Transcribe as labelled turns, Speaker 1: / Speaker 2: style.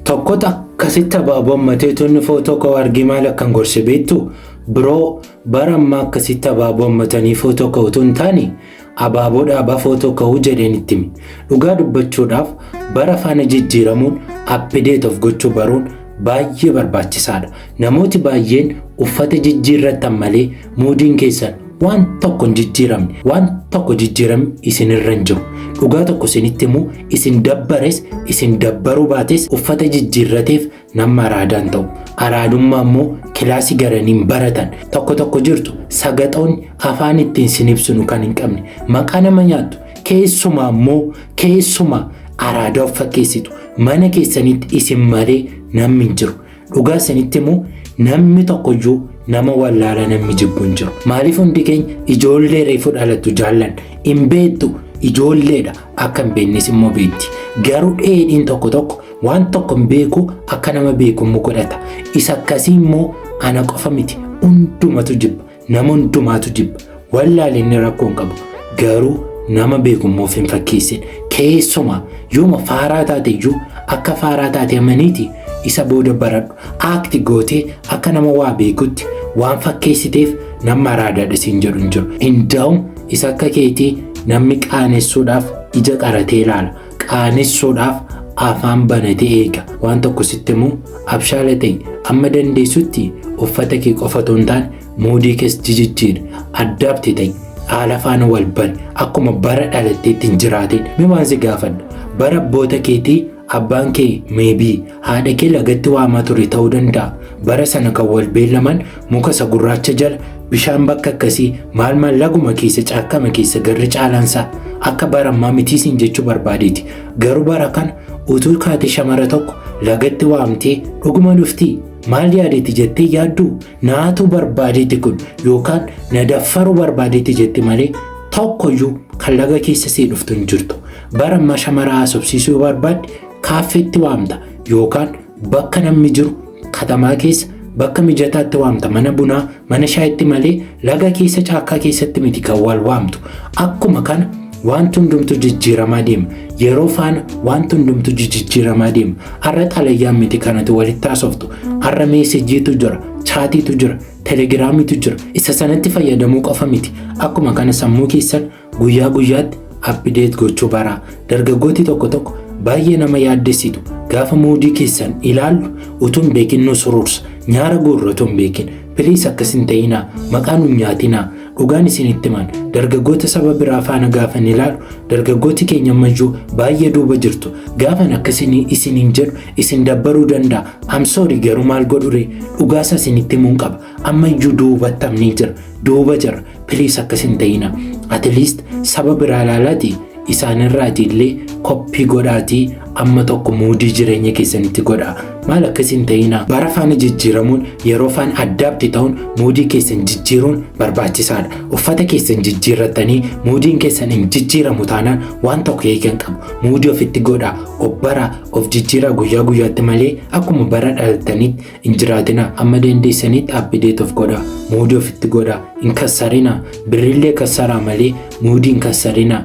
Speaker 1: Tokkotu akkasitti abaaboo hammatee inni footoo ka'u argee maal akkan gorse beektu? Biroo, bara ammaa akkasitti abaaboo hammatanii footoo ka'u utuu hin taane, abaaboo dhaabaa footoo ka'uu jedheen itti hime. Dhugaa dubbachuudhaaf, bara faana jijjiiramuun, update of gochuu baruun baay'ee barbaachisaadha. Namooti baay'een uffata jijjiirrattan malee moodiin keessan waan tokko hin jijjiiramne, waan tokko jijjiiramne isinirra hin jiru. Dhugaa tokko isinitti himuu, isin dabbares isin dabbaruu baates, uffata jijjiirrateef nama araadaan ta'u. Araadummaa immoo kilaasii garaniin baratan. Tokko tokko jirtu, sagaxoonni afaan ittiin isin ibsinu kan hin qabne, maqaa nama nyaattu, keessumaa immoo keessumaa araadaa of fakkeessitu. Mana keessanitti isin malee namni hin jiru. Dhugaa isinitti himuu, namni tokkoyyuu nama wallaalaa namni jibbu hin jiru. Maaliif? Hundi keenya ijoollee reefu dhalattu jaallan hin beektu, ijoolleedha, akka hin beeknes immoo beekti. Garuu dheedhiin tokko tokko waan tokko hin beeku, akka nama beeku immoo godhata. Isa akkasii immoo ana qofa miti, hundumatu jibba. Nama hundumaatu jibba. Wallaalinni rakkoo hin qabu. Garuu nama beeku immoo of hin fakkeessin. Keessumaa yooma faaraa taate iyyuu, akka faaraa taate amaniiti isa booda baradhu. Act gootee akka nama waa beekutti waan fakkeessiteef nama araadaadha siin jedhu hin jiru. Hindaa'um isa akka keetii namni qaanessuudhaaf ija qaratee ilaala. Qaanessuudhaaf afaan banatee eega. Waan tokko sitti himuu, abshaala ta'e, amma dandeessutti uffata kee qofa otoo hin taane moodii kees jijjiiri. Adapt ta'e, haala faana wal bari, akkuma bara dhalatteetti hin jiraatin. Mi waan si gaafadha. Bara abboota keetii abbaan kee maybe haadha kee lagatti waamaa ture ta'uu danda'a. Bara sana kan wal beellaman muka isa gurraacha jala, bishaan bakka akkasii maal maal, laguma keessa, caakkama keessa garri caalaansaa akka bara ammaa mitiisin jechuu barbaadeeti. Garuu bara kana utuu kaate shamara tokko lagatti waamtee dhuguma dhuftii? Maal yaadeeti jettee yaaddu? Naatu barbaadeeti kun yookaan na daffaruu barbaadeeti jetti malee tokkoyyuu kan laga keessa sii dhuftu hin jirtu. Bara ammaa shamara haasofsiisuu yoo barbaadde kaaffeetti waamta yookaan bakka namni jiru, katamaa keessa bakka mijataatti waamta, mana bunaa, mana shaayitti malee laga keessa, caakkaa keessatti miti kan wal waamtu. Akkuma kana wanti hundumtu jijjiiramaa deema. Yeroo faana wanti hundumtu jijjiiramaa deema. Har'a xalayyaan miti kanatu walitti haasoftu. Har'a messageiitu jira, chatiitu jira, Telegramiitu jira. Isa sanatti fayyadamuu qofa miti. Akkuma kana sammuu keessan guyyaa guyyaatti update gochuu baraa. Dargaggooti tokko tokko baay'ee nama yaaddessitu. Gaafa moodii keessan ilaallu utuu hin beekin nu surursa. Nyaara guurra utuu hin beekin. Please, akkas hin ta'inaa. Maqaa nu nyaatinaa. Dhugaan isinitti himan, dargaggoota saba biraa faana gaafan ilaalu, dargaggooti keenya ammayyuu baay'ee duuba jirtu. Gaafan akkasii isiniin jedhu isin dabbaruu danda'a. I'm sorry, garuu maal godhure, dhugaasa isinitti himuun qaba. Ammayyuu duubattamnii jira. Duuba jira. Please, akkas hin ta'inaa. At least saba biraa ilaalaati isaanirraati illee copy godhaatii amma tokko moodii jireenya keessanitti godhaa. Maal, akkas hin ta'inaa. Bara faana jijjiiramuun, yeroo faana adapt ta'uun, moodii keessan jijjiiruun barbaachisaadha. Uffata keessan jijjiirratanii moodiin keessan hin jijjiiramu taanaan waan tokko eegan qabu. Moodii ofitti godhaa, of baraa, of jijjiiraa guyyaa guyyaatti malee akkuma bara dhalatanitti hin jiraatinaa. Amma dandeessanitti update of godhaa. Moodii ofitti godhaa. Hin kassarinaa. Birrillee kassaraa malee moodii hin kassarinaa.